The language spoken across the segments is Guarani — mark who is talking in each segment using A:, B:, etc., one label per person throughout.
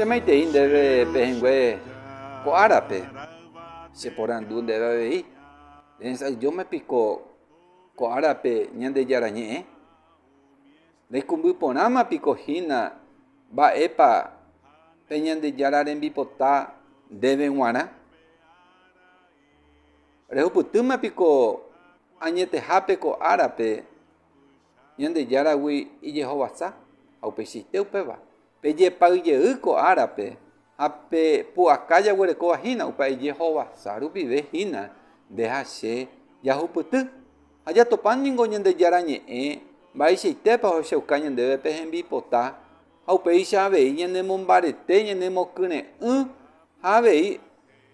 A: Che maitei ndéve pehẽngue ko árape, che porandu ndéve avei, Rehesa'ỹijóme piko ko árape Ñandejára Ñe'ẽ? Reikumby porãma piko hína mba'épa pe Ñandejára rembipota ndéve g̃uarã? Rehupytýma piko añetehápe ko árape Ñandejáragui ijehovasa? Ha upeichaite upéva, pejepay jey ko árape ha pe pu'aka jaguerekóva hína upe ijehovasa rupive hína nde ha che jahupyty. Ha jatopa ningo Ñandejára Ñe'ẽ mba'eichaitépa ohechauka ñandéve pe hembipota ha upéicha avei ñanemombarete, ñanemokyre'ỹ ha avei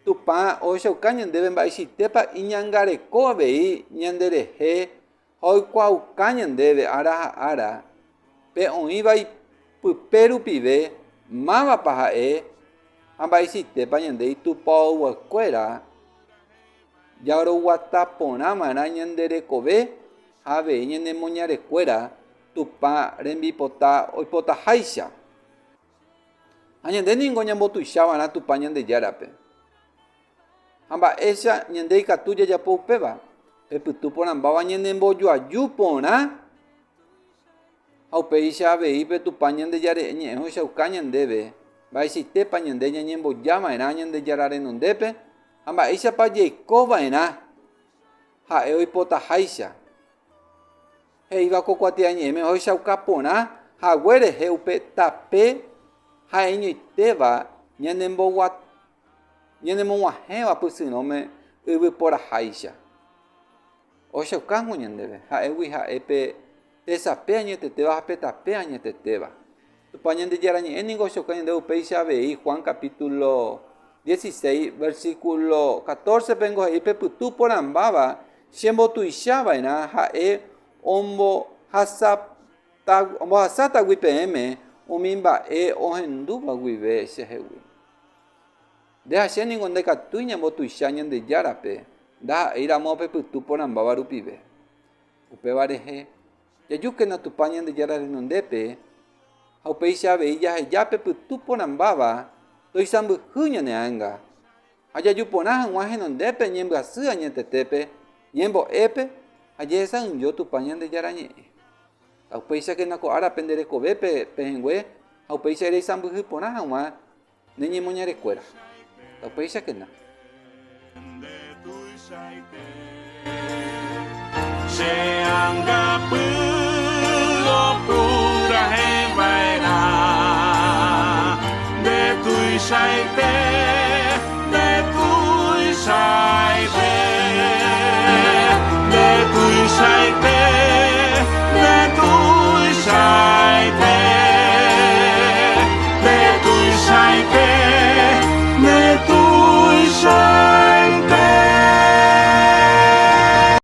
A: Tupã ohechauka ñandéve mba'eichaitépa iñangareko avei ñanderehe ha oikuaauka ñandéve ára ha ára pe oĩva ipype rupive mávapa ha'e ha mba'eichaitépa ñande itupaoguakuéra jaroguata porã va'erã ñande rekove ha avei ñanemoñarekuéra Tupã rembipota oipotaháicha. Ha ñande ningo ñambotuicha va'erã Tupã Ñandejárape. Ha mba'éicha ñande ikatu jajapo upéva? Pe Pytu Porãmbáva ñanembojoaju porã ha upéicha avei pe Tupã Ñandejára Ñe'ẽ ohechauka ñandéve mba'eichaitépa ñande ñañemboja va'erã Ñandejára renondépe ha mba'éichapa jaiko va'erã ha'e oipotaháicha. He'íva ko kuatiañe'ẽme ohechauka porã hague rehe upe tape ha'eñoitéva ñanemog̃uahẽva pysyrõme yvyporaháicha. Ohechaukángo ñandéve, ha'égui ha'e pe tesape añetetéva ha pe tape añetetéva. Tupã Ñandejára Ñe'ẽ ningo ohechauka ñandéve upéicha avei Juan capítulo 16, versículo 14 pengo he'i pe pytu porãmbáva chembotuicha va'erã ha'e ombohasátagui peẽme umi mba'e ohendúva guive chehegui. Nde ha che ningo ndaikatúi ñambotuicha Ñandejárape ndaha'éi ramo pe pytu porãmbáva rupive. Upéva rehe, jajúkena Tupã Ñandejára renondépe ha upéicha avei jaheja pe pytu porãmbáva toisãmbyhy ñane ánga, ha jaju porã hag̃ua henondépe ñembyasy añetetépe, ñembo'épe ha jehesa'ỹijo Tupã Ñandejára Ñe'ẽ. Ha upéichakena ko ára pende rekovépe pehẽngue ha upéicha reisãmbyhy porã hag̃ua Ne ñemoñarekuéra. Ta upéichakena.
B: Che ánga.